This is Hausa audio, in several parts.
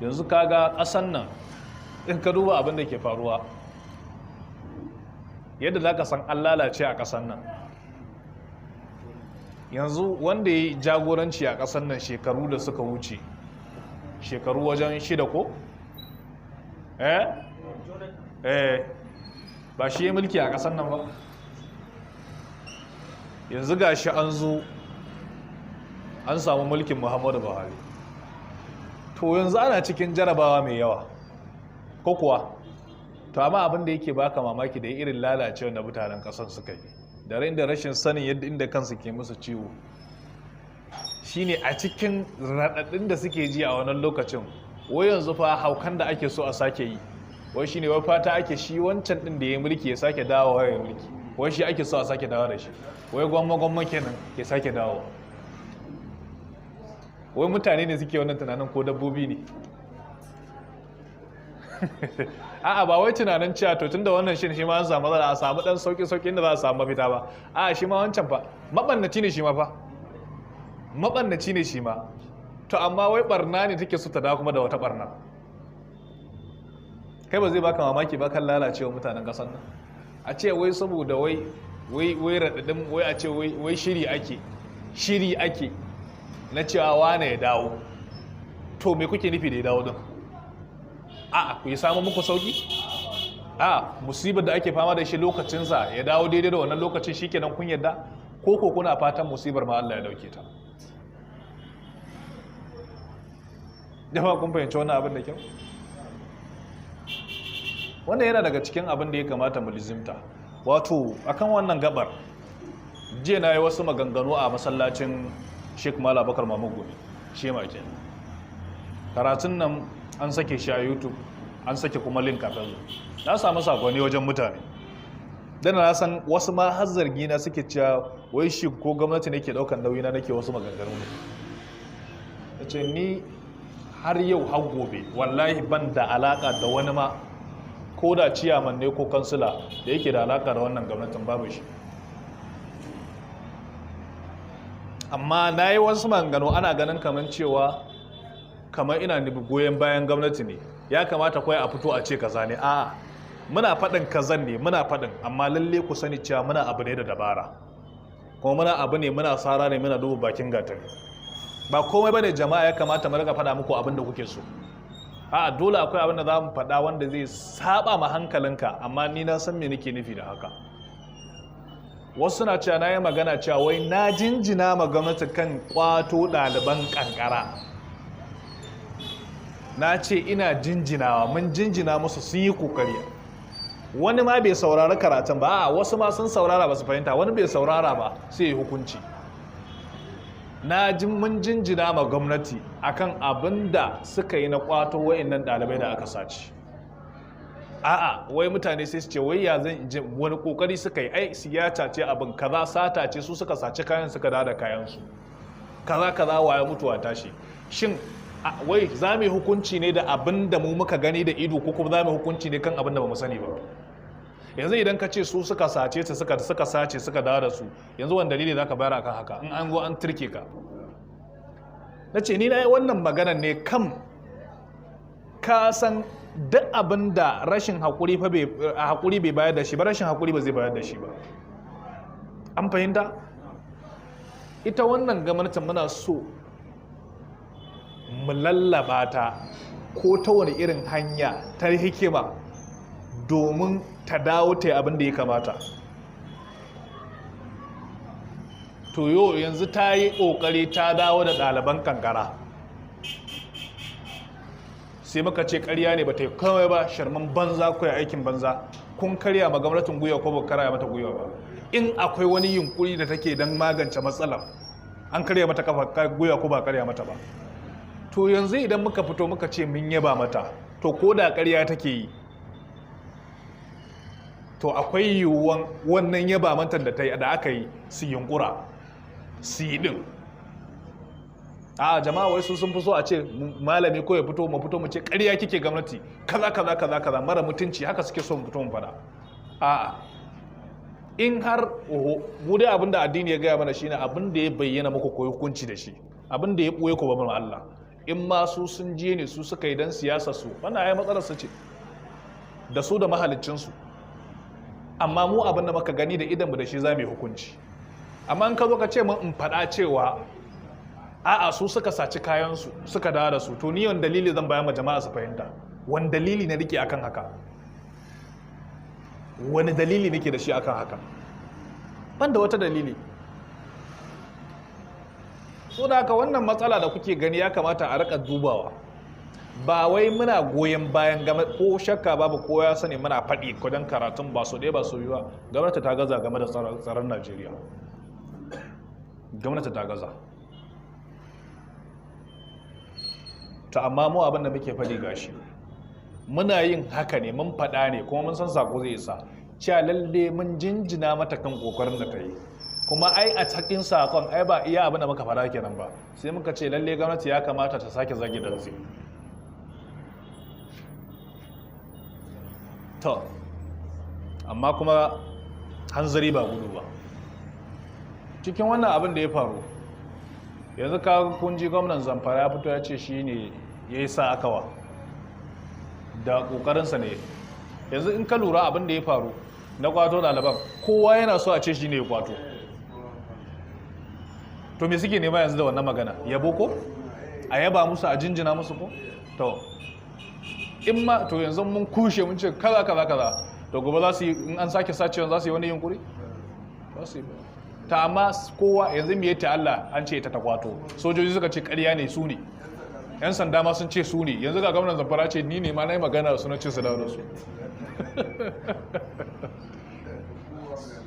Yanzu kaga ƙasan nan in ka duba abin da ke faruwa, yadda za ka san an lalace a ƙasan nan. Yanzu wanda ya jagoranci a ƙasan nan shekaru da suka wuce, shekaru wajen 6 ko? Ba shi ya mulki a ƙasan nan ba. Yanzu ga shi an zo an samu mulkin Muhammadu Buhari. To yanzu ana cikin jarabawa mai yawa, ko kuwa? To amma abin da yake baka mamaki da irin lalacewar da mutanen ƙasar suka yi, da da rashin sanin yadda inda kansu ke musu ciwo, shine a cikin raɗaɗin da suke ji a wannan lokacin, wai yanzu fa haukan da ake so a sake yi, wai shine wai fata ake shi wancan ɗin da ya mulki ya sake dawowa ya mulki, wai shi ake so a sake dawo da shi, wai gwamma kenan ya sake dawo. Wai mutane ne suke wannan tunanin ko dabbobi ne? A'a, ba wai tunanin cewa to tunda wannan shin shi ma an samu matsala a samu dan sauki sauki inda za a samu mafita ba. A'a, shi ma wancan fa mabannaci ne shi ma fa. Mabannaci ne shi ma. To amma wai barna ne take so ta dawo kuma da wata barna. Kai ba zai baka mamaki ba kan lalacewa mutanen kasar nan. A ce wai saboda wai wai wai radadin wai a ce wai wai shiri ake. Shiri ake na cewa wane ya dawo. To me kuke nufi da ya dawo din? A'a, ku yi samu muku sauki? A'a, musibar da ake fama da shi lokacinsa ya dawo daidai da wannan lokacin shikenan kun yadda? Ko ko kuna fatan musibar ma Allah ya dauke ta? Jama'a kun fahimci wannan abin da kyau? Wannan yana daga cikin abin da ya kamata mu lizimta. Wato, akan wannan gabar, jiya na yi wasu maganganu a masallacin Sheikh Malam Bakar Mahmud Gumi, shema kenan. Karatun nan an sake shi a YouTube, an sake kuma link a Facebook. Na samu sakonni wajen mutane. Dan na san wasu ma har zargi na suke cewa wai shi ko gwamnati ne ke daukan nauyi na nake wasu maganganu ne. Nace ni har yau har gobe wallahi ban da alaka da wani ma, ko da ciyaman ne ko kansila da yake da alaka da wannan gwamnatin babu shi. Amma na yi wasu maganganu ana ganin kamar cewa kamar ina goyon bayan gwamnati ne, ya kamata kawai a fito a ce kaza ne. A'a, muna faɗin kazan ne, muna faɗin, amma lalle ku sani cewa muna abu ne da dabara, kuma muna abu ne muna sara ne, muna duba bakin gatari. Ba komai bane jama'a ya kamata mu riga faɗa muku abin da kuke so. A'a, dole akwai abin da za mu faɗa wanda zai saba ma hankalinka, amma ni na san me nake nufi da haka. Wasu suna cewa na yi magana cewa wai na jinjina ma gwamnati kan kwato ɗaliban kankara. Na ce ina jinjinawa, mun jinjina musu sun yi kokari. Wani ma bai saurari karatun ba, a'a wasu ma sun saurara ba su fahimta, wani bai saurara ba sai ya hukunci. Na jin mun jinjina ma gwamnati akan abin da suka yi na kwato wa'annan ɗalibai da aka sace. A'a, wai mutane sai su ce wai ya zan ji wani kokari suka yi, ai siyasa ce abin kaza, sata ce, su suka saci kayan suka da kayan su. Kaza kaza waye mutuwa tashi. Shin wai za mu yi hukunci ne da abin da mu muka gani da ido, ko kuma za mu yi hukunci ne kan abin da ba mu sani ba? Yanzu idan ka ce su suka sace su, suka sace suka dawo da su, yanzu wani dalili za ka bayar akan haka in an zo an turke ka? Na ce ni na yi wannan maganan ne kam ka san duk abin da rashin haƙuri fa bai, haƙuri bai bayar da shi ba, rashin haƙuri ba zai bayar da shi ba. An fahimta? Ita wannan gwamnatin muna so mu lallaba ta ko ta wani irin hanya ta hikima domin ta dawo ta yi abin da ya kamata. To yo yanzu ta yi ƙoƙari ta dawo da ɗaliban kankara. Sai muka ce ƙarya ne, ba ta yi komai ba, sharman banza ko aikin banza. Kun karya ma gwamnatin gwiwa ko ba karya mata gwiwa ba? In akwai wani yunkuri da take don magance matsalar, an karya mata kafa gwiwa ko ba karya mata ba? To yanzu idan muka fito muka ce mun yaba mata, to ko da ƙarya take yi, to akwai yiwuwan wannan yaba mata da ta yi da aka yi su yunkura su yi din. A'a jama'a, wai su sun fi so a ce malami ko ya fito mu fito mu ce ƙarya kike gwamnati kaza kaza kaza kaza mara mutunci, haka suke so mu fito mu faɗa. A'a, in har oho, mu dai abinda addini ya gaya mana shine abin da ya bayyana muku koyi hukunci da shi, abin da ya ɓoye ku ba mu Allah. In ma su sun je ne su suka yi don siyasa su, wannan ai matsalar su ce da su da mahaliccinsu. Amma mu abin da muka gani da idanmu da shi za mu yi hukunci. Amma in ka zo ka ce mun in faɗa cewa a'a su suka saci kayansu suka dawo da su, to ni wani dalili zan bayar ma jama'a su fahimta? Wani dalili na rike akan haka? Wani dalili nake da shi akan haka? Ban da wata dalili. So da haka wannan matsala da kuke gani ya kamata a rika dubawa. Ba wai muna goyon bayan game ko shakka babu, ko ya sani muna faɗi kudin karatun ba su ɗaya ba su biyu ba. Gwamnati ta gaza game da tsaron Najeriya. Gwamnati ta gaza. Ta amma mu abin da muke faɗi gashi, muna yin haka ne, mun faɗa ne kuma mun san sako zai isa cewa lalle mun jinjina mata kan kokarin da ta yi. Kuma ai a cikin sakon ai ba iya abin da muka faɗa kenan ba, sai muka ce lalle gwamnati ya kamata ta sake zage dantse. To amma kuma hanzari ba gudu ba. Cikin wannan abin da ya faru yanzu ka kun ji gwamnan Zamfara ya fito ya ce shi ne ya yi sa akawa da ƙoƙarinsa ne. Yanzu in ka lura abin da ya faru na kwato ɗaliban, kowa yana so a ce shi ne ya kwato. To me suke nema yanzu da wannan magana? Yabo ko? A yaba musu, a jinjina musu ko? To in ma to yanzu mun kushe mun ce kaza kaza kaza, to gobe za su yi, in an sake sacewa za su yi wani yunkuri? Za su yi ba. Ta amma kowa yanzu me ta Allah an ce ta kwato, sojoji suka ce ƙarya ne su ne, yan sanda ma sun ce su ne, yanzu ga gwamnan Zamfara ce ni ne ma na yi magana su na ce su dawo da su.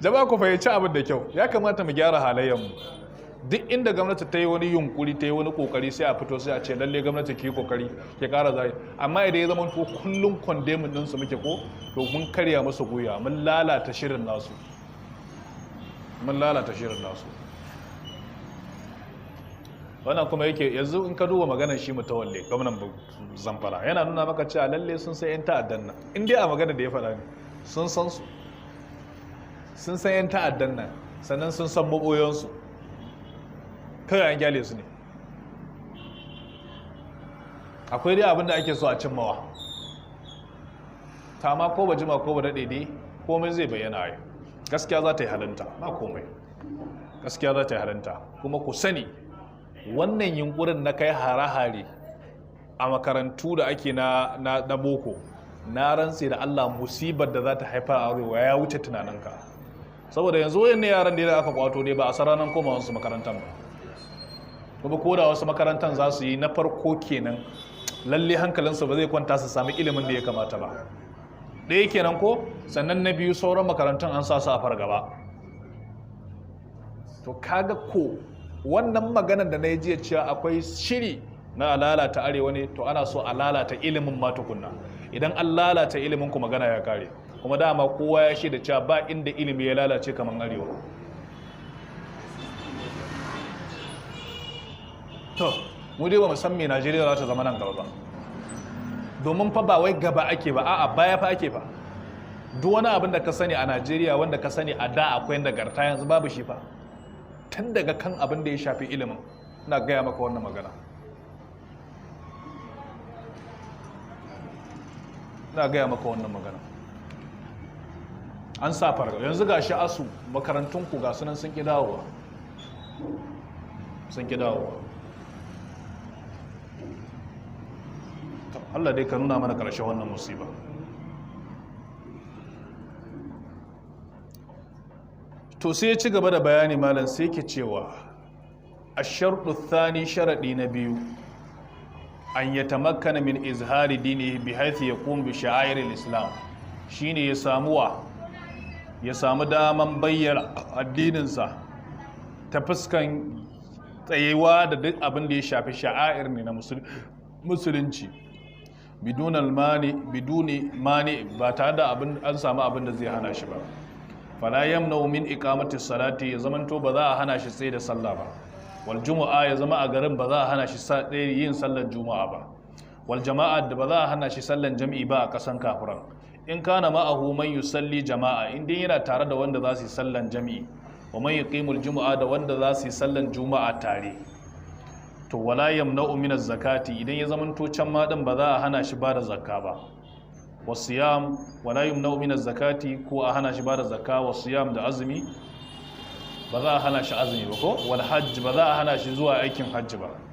Jama'a ku fahimci abin da kyau, ya kamata mu gyara halayenmu. Duk inda gwamnati ta yi wani yunkuri, ta yi wani kokari, sai a fito sai a ce lalle gwamnati ki yi kokari ki kara zai. Amma idan ya zama ko kullum condemn din su muke ko, to mun karya musu gwiwa, mun lalata shirin nasu. Mun lalata shirin nasu. Wannan kuma yake yanzu in ka duba maganar shi Mutawalle gwamnan Zamfara yana nuna maka cewa lalle sun san yan ta'addan nan. In dai a maganar da ya faɗa ne, sun san su. Sun san yan ta'addan nan, sannan sun san maɓoyansu. Kawai an gyale su ne. Akwai dai abin da ake so a cimmawa. Ta ma ko ba jima ko ba daɗe dai komai zai bayyana ai. Gaskiya za ta yi halinta, ba komai. Gaskiya za ta yi halinta. Kuma ku sani wannan yunkurin na kai hare-hare a makarantu da ake na boko, na rantse da Allah musibar da za ta haifar a arewa ya wuce tunaninka. Saboda yanzu wayannan yaran da aka kwato ne ba a san ranar komawansu makarantar ba. Kuma ko da wasu makarantar za su yi na farko kenan, lalle hankalinsu ba zai kwanta su sami ilimin da ya kamata ba. Ɗaya kenan ko, sannan na biyu sauran makarantun an sa su a fargaba. To kaga ko wannan maganar da na yi jiya cewa akwai shiri na lalata arewa ne, to ana so a lalata ilimin ma tukunna. Idan an lalata ilimin ku magana ya kare. Kuma dama kowa ya shaida cewa ba inda ilimi ya lalace kamar arewa. To mu dai ba mu san me Najeriya za ta zama nan gaba ba. Domin fa ba wai gaba ake ba, a'a baya fa ake fa. Duk wani abin da ka sani a Najeriya wanda ka sani a da akwai nagarta, yanzu babu shi fa. Tun daga kan abin da ya shafi ilimin, ina gaya maka wannan magana. Ina gaya maka wannan magana. An sa farga. Yanzu ga shi asu makarantunku ga sunan sun ƙi dawowa. Sun ƙi dawowa. Allah dai ka nuna mana ƙarshen wannan musiba. To sai ya ci gaba da bayani malam, sai ke cewa ash-shartu thani, sharadi na biyu, an yatamakkana min izhari dinihi bi haythu yaqum bi sha'airil islam, shine ya samu wa ya samu daman bayyana addininsa ta fuskan tsayewa da duk abin da ya shafi sha'air ne na musulunci, biduni mani, ba tare da abin an samu abin da zai hana shi ba. Fala yamna'u min iqamati salati, ya zamanto ba za a hana shi tsaye da sallah ba. Wal jumu'a, ya zama a garin ba za a hana shi yin sallar juma'a ba. Wal jama'a, da ba za a hana shi sallar jam'i ba a kasan kafiran. In kana ma'ahu man yusalli jama'a, in dai yana tare da wanda za su yi sallar jam'i, wa man yuqimul jumu'a, da wanda za su yi sallar juma'a tare. To wala yamna'u min zakati, idan ya zamanto can ma din ba za a hana shi ba da zakka ba, wasiyam, wala yamna'u min zakati, ko a hana shi ba da zakka, wasiyam, da azumi, ba za a hana shi azumi ba, ko wal hajj, ba za a hana shi zuwa aikin hajji ba.